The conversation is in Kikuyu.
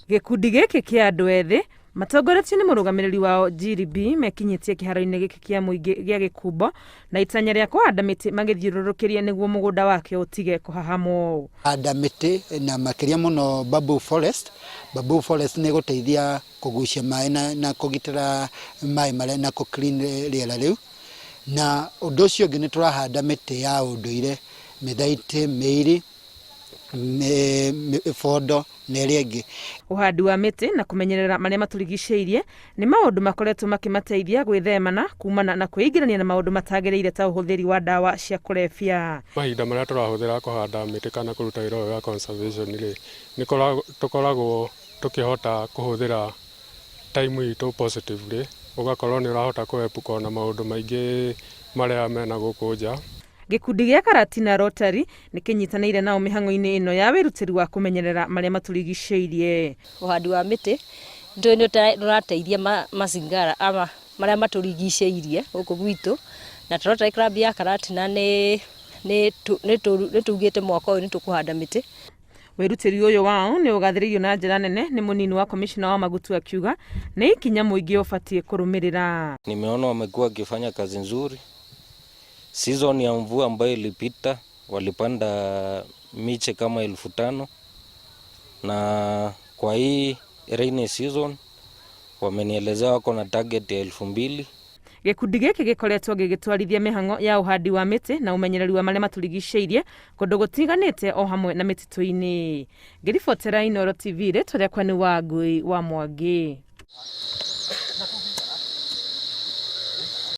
Gĩkundi gĩkĩ kĩa andũ ethĩ matongoretio nĩ mũrũgamĩrĩri wao Njiri B mekinyĩtie kĩharo-inĩ gĩkĩ kĩa mũingĩ gĩa Gĩkumbo na itanya rĩa kũhanda mĩtĩ magĩthiũrũrũkĩrie nĩguo mũgũnda wakĩo ũtige kũhahamwo. Handa mĩtĩ na makĩria mũno bamboo forest. Bamboo forest nĩ ĩgũteithia kũgucia maĩ na kũgitĩra maĩ marĩa na kũ clean rĩera rĩu. Na ũndũ ũcio ũngĩ nĩ tũrahanda mĩtĩ ya ũndũire, mĩthaitĩ, mĩiri, mĩbondo na ĩrĩa ĩngĩ. Ũhandi wa mĩtĩ na kũmenyerera marĩa matũrigicĩirie nĩ maũndũ makoretwo makĩmateithia gwĩthemana kumana na kwĩingĩrania na maũndũ matagĩrĩire ta ũhũthĩri wa ndawa cia kũrebia. Mahinda marĩa tũrahũthĩra kũhanda mĩtĩ kana kũruta wĩra ũyũ wa conservation rĩ, nĩ tũkoragwo tũkĩhota kũhũthĩra time itũ positively, ũgakorwo nĩ ũrahota kũepuka ona maũndũ maingĩ marĩa mena gũkũ nja. Gĩkundi gĩa Karatina Rotary nĩ kĩnyitanĩire nao mĩhang'o-inĩ ĩno ya wĩrutĩri wa kũmenyerera marĩa matũrigicĩirie. Ũhandi wa mĩtĩ nĩ ũrateithia mazingara ama marĩa matũrigicĩirie gũkũ gwitũ, na Rotary Club ya Karatina nĩ tugĩte mwaka ũyũ nĩ tũkũhanda mĩtĩ. Wĩrutĩri ũyũ wao nĩ ũgathĩrĩirio na njĩra nene nĩ mũnini wa komishona wa Magutu akiuga nĩ ikinya mũingĩ ũbatiĩ kũrũmĩrĩra. Nimeona wamekuwa wakifanya kazi nzuri. Season ya mvua ambayo ilipita walipanda miche kama 5,000 na kwa hii rainy season wamenielezea wako na target ya 2,000. Gĩkundi gĩkĩ gĩkoretwo gĩgĩtwarithia mĩhang'o ya ũhandi wa mĩtĩ na ũmenyereri wa marĩa matũrigicĩirie kũndũ gũtiganĩte o hamwe na mĩtitũ-inĩ. Ngĩribotera Inooro TV, rĩtwa rĩakwa nĩ Wangui wa Mwangi.